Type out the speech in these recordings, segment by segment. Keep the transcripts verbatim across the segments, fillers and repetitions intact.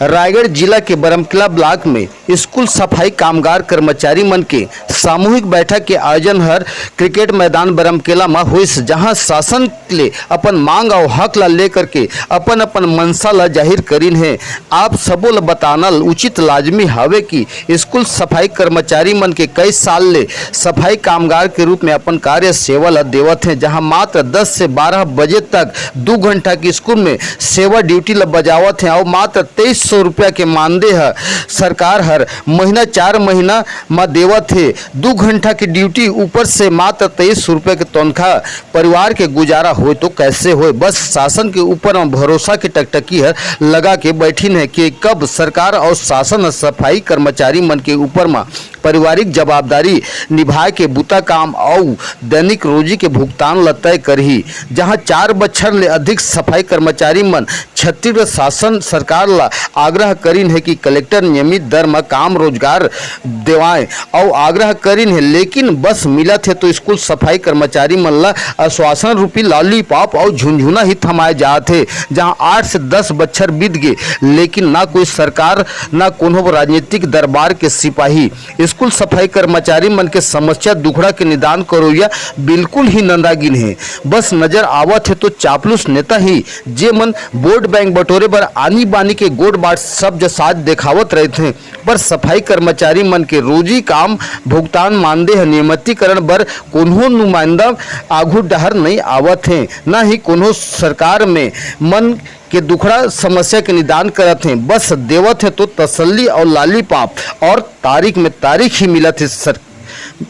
रायगढ़ जिला के बरमकेला ब्लॉक में स्कूल सफाई कामगार कर्मचारी मन के सामूहिक बैठक के आयोजन हर क्रिकेट मैदान बरमकेला म होइस, जहां शासन ले अपन मांग अउ हक ला लेकर के अपन अपन मंशा ला जाहिर करिन हे। आप सबो ला बताना उचित लाजमी हावे कि स्कूल सफाई कर्मचारी मन के कई साल ले सफाई कामगार के रूप में अपन कार्य सेवा ला देवत हे, जहां मात्र दस से बारह बजे तक दू घंटा के स्कूल में सेवा ड्यूटी ला बजावत हे अउ मात्र तेईस सौ रुपया के मानदेय ह सरकार हर महीना चार महीना म देवत हे। दू घंटा के ड्यूटी ऊपर से मात्र तेईस सौ रुपया के तनख्वाह, परिवार के गुजारा होय तो कैसे होय? बस शासन के ऊपर म भरोसा के टकटकी हर लगा के बैठिन हे कि कब सरकार अउ शासन ह सफाई कर्मचारी मन के ऊपर म पारिवारिक जवाबदारी निभाए के बुता काम अउ दैनिक रोजी के भुगतान ल तय करही। जहां चार बछर ले अधिक सफाई कर्मचारी मन छत्तीसगढ़ शासन सरकार ला आग्रह करिन हे कि कलेक्टर नियमित दर म काम रोजगार देवाएं अउ आग्रह करिन हे, लेकिन बस मिलत हे तो स्कूल सफाई कर्मचारी मन ला आश्वासन रूपी लॉलीपॉप अउ झुनझुना ही थमाए जात हे। जहां आठ से दस बछर बीत गे, लेकिन ना कोई सरकार, ना कोनो राजनीतिक दरबार के सिपाही स्कूल सफाई कर्मचारी मन के समस्या दुखड़ा के निदान करोइया बिल्कुल ही नंदागिन हे। बस नजर आवत हे तो चापलूस नेता ही, जे मन वोट बैंक बटोरे बर आनी बानी के गोठ बाट सब जसाज देखावत रहिथे, पर सफाई कर्मचारी मन के रोजी काम भुगतान मानदेय नियमितीकरण बर कोनो नुमाइंदा आघू डहर नइ आवत हे, न ही कोनो सरकार में मन के दुखड़ा समस्या के निदान करत हे। बस देवत हे तो तसल्ली अउ लॉलीपॉप अउ तारीख में तारीख ही मिलत हे सर,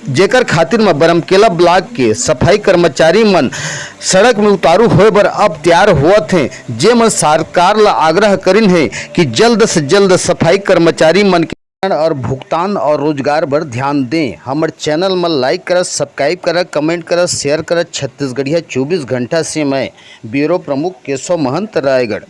जेकर खातिर म बरमकेला ब्लॉक के सफाई कर्मचारी मन सड़क में उतारू होए बर अब तैयार होवत हे, जे मन सरकार ला आग्रह करिन हे कि जल्द से जल्द सफाई कर्मचारी मन के अउ भुगतान अउ रोजगार बर ध्यान दें। हमर चैनल म लाइक करत, सब्सक्राइब करत, कमेंट करत, शेयर करत। छत्तीसगढ़िया चौबीस घंटा से मैं ब्यूरो प्रमुख केशव महंत, रायगढ़।